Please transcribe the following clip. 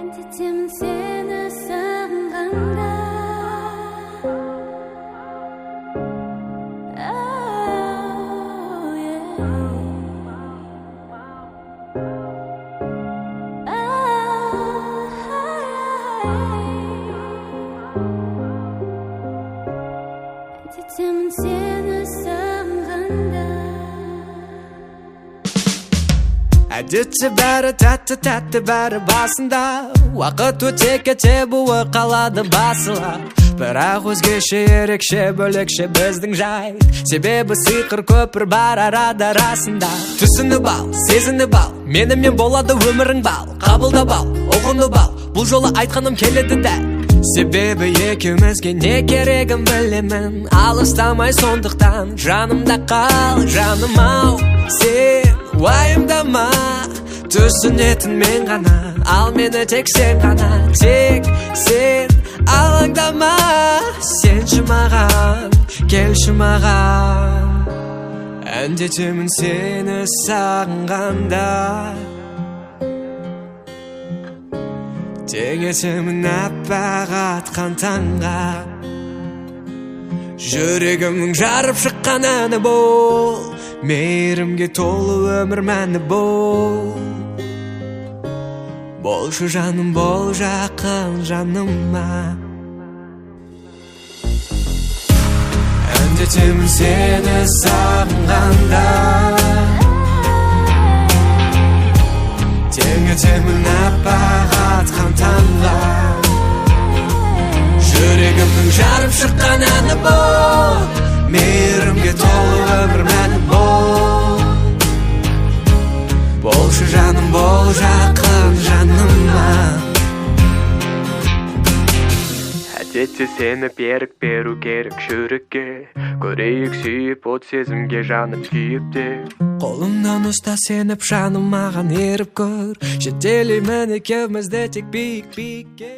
Әндетемін сені сағынғанда. Oh, yeah. Oh, әндетемін сені сағынғанда. Әдетте бәрі тәтті-тәтті, бәрі басында. Уақыт өте кете буы қалады басыла. Бірақ өзгеше, ерекше, бөлекше біздің жайт. Себебі сиқыр көпір бар арада расында. Түсініп ал, сезініп ал, менімен болады өмірің бал. Қабылдап ал, ұғынып ал, бұл жолы айтқаным келеді дәл. Себебі екеумізге не керегін білемін. Алыстамай сондықтан жанымда қал, жаным ау. Сен уайымдама, түсінетін мен ғана, ал мені тек сен ғана, тек сен алаңдама. Сенші маған, келші маған. Әндетемін сені сағынғанда. Теңетемін аппақ атқан таңға. Жүрегімнің жарып шыққан әні бол, мейірімге толы өмір мәні бол. Болшы жаным, бол жақын жаныма. Әндетемін сені сағынғанда. Теңетемін аппақ атқан таңға. Жүрегімнің жарып шыққан әні бол, мейірімге толы өмір мәні бол. Болшы жаным, бол жақын жаныма. Әдетте сені берік беру керек жүрекке. Көрейік сүйіп, от сезімге жанып күйіп те. Қолымнан ұста сеніп, жаным маған еріп көр. Жетелеймін екеумізді тек биік биікке.